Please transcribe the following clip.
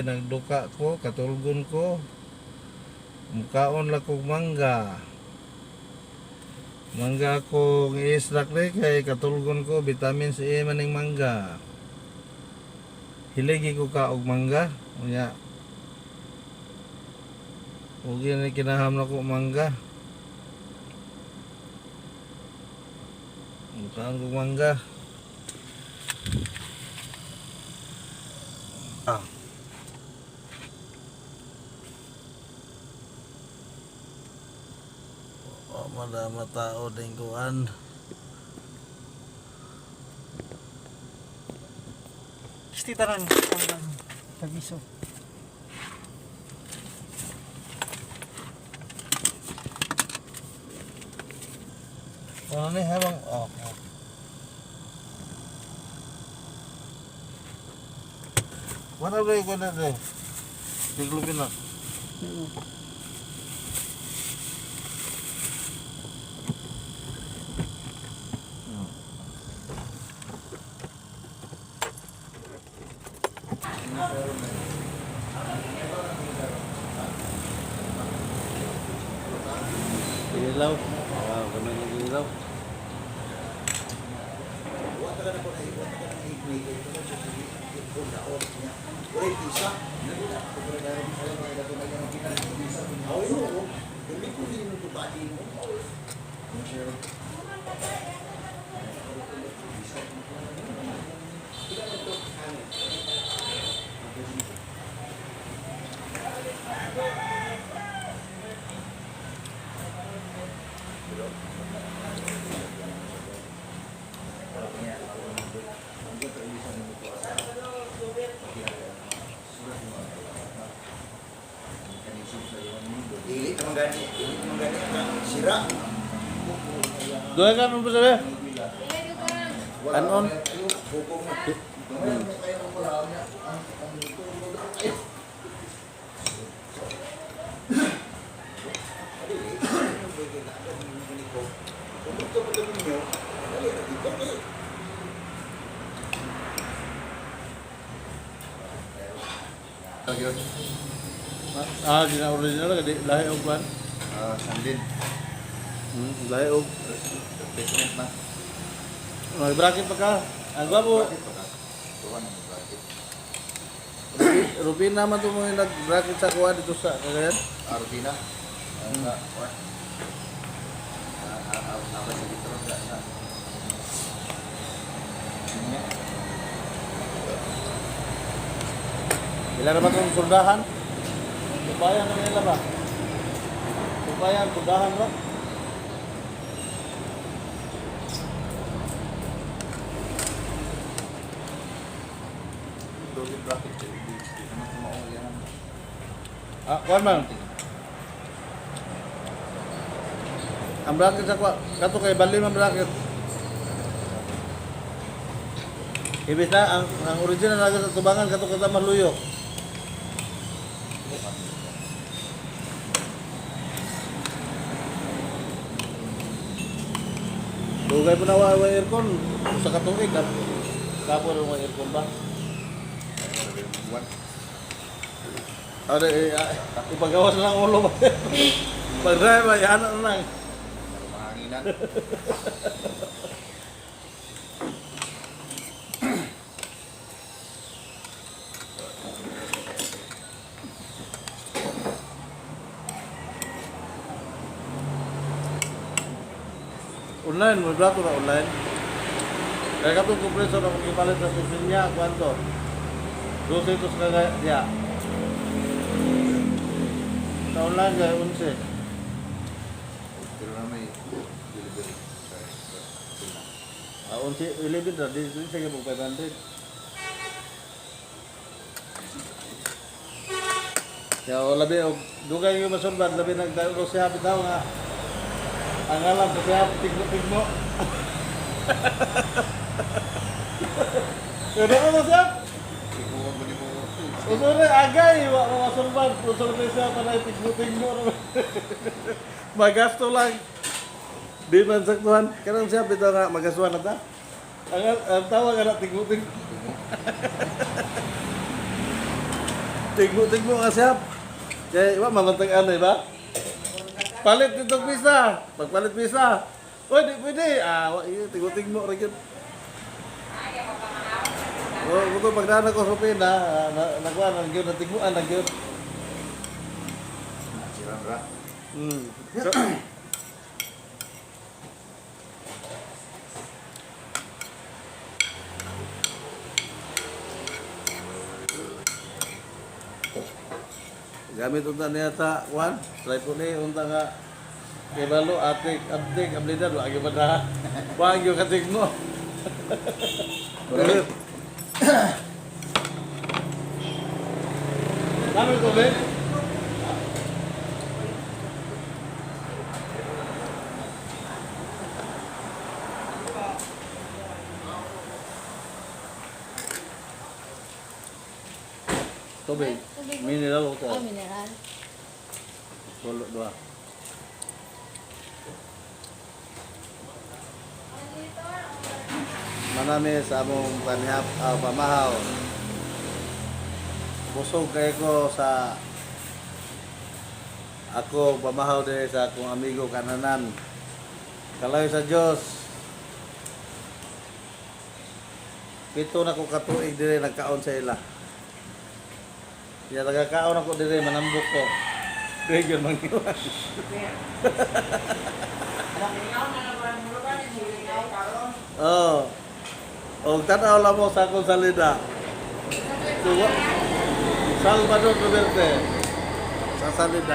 Nagduka ko, katulgon ko. Mukaon lang kog mangga. Mangga akong i-snack ni kay katulgon ko, vitamin C maning mangga. Hiligi ko ka og mangga. Unya. Ug yun ay kinaham na ko mangga. Mukaon kog mangga. Ah. Wa man na matao ding kuan. Gusto tanan ang sabiso. Ano ni habang oh. Oh. Wala ba ko na de? Tiglupin na. Ilaw. Wow, ganun ang ilaw. Dili naman gani, dili naman gani ang sira. Doon ka nung sabi? Anon? Hukom na. Gamay mo kayo ng wala niya. Ang tulog kayo. Kung gusto mo ninyo, dali ra dito kay. Ah, di na original ka di lahi og kwan. Ah, sandin. Lahi og Replacement na. mag-bracket pa ka. Ang gwapo, Bracket pa ka? Tuwan ang bracket. Rupin naman to mo yung nag-bracket sa kuha dito sa Cagayan. Ah, rutina. Ah, sa kuwan. Ah, ah, ah, ah, sa dito sa sa. Yun nga. Ila naman itong surdahan? Tubayan na nila ba? Tubayan, surdahan ba? Double bracket sa ibig. Di naman tumao yan. Ah, kuhan man. Ang bracket sa kuha, kato kay Balim ang bracket. Ibig na, ang original na sa tubangan, kato kata maluyo. Dugay po na wa aircon sa katuig. Kapo rin wa aircon ba? Buwan. Ano, eh, ah, ipagawas lang ulo ba? Pag-drive, ay ano na lang. Pero mahanginan. Online, may brato na online. Kaya katong kompresor akong gipalit sa susinya, kwanto? 12 to sa kagaya. Sa online, kaya 11. Pero na may delivery. Sa sila. Ah, 11, 11 ra, di di sige mo 500. Kaya o labi, og dugay yung masulbad, labi nagdaro siya bitaw nga. Ang alam sa siya, tigmo-tigmo. Pero ano siya? Ikaw ba ni mo? Usore, agay, wa ko masulbad. Usore siya, panay, tigmo-tigmo. Magasto lang. Di man saktuhan. Kanang siya, bitaw nga, magasuhan na ta. Ang tawag na, tigmo-tigmo. Tigmo-tigmo ka siya. Kaya, iba, mamantag ano, iba? Palit nitong pisa. Pagpalit pisa. Uy, di pwede. Ah, tigmo-tigmo rin yun. Oh, buto pagdaan ako sa pina, na, nakuha nang yun, natigmuan nang yun. Siram ra. Gamit unta niya sa kuan, tripod ni unta nga kibalo atik antik ablidan wa gyud ba Wa gyud katigmo. Dami tubig. Tubig. Tubig. Mineral water. Oh, mineral. Tulo dua. Manami sa among panihap, pamahaw. Busog kay ko sa ako pamahaw din sa akong amigo kananan. Kalayo sa Dios. 7 na ko katuig dire nagkaon sa ila. Ya nagakaon ako dire manambok ko. Dire gyud mangiwan. Oh. Og tanaw lang mo sa akong salida. So, Salvador Duterte. Sa salida.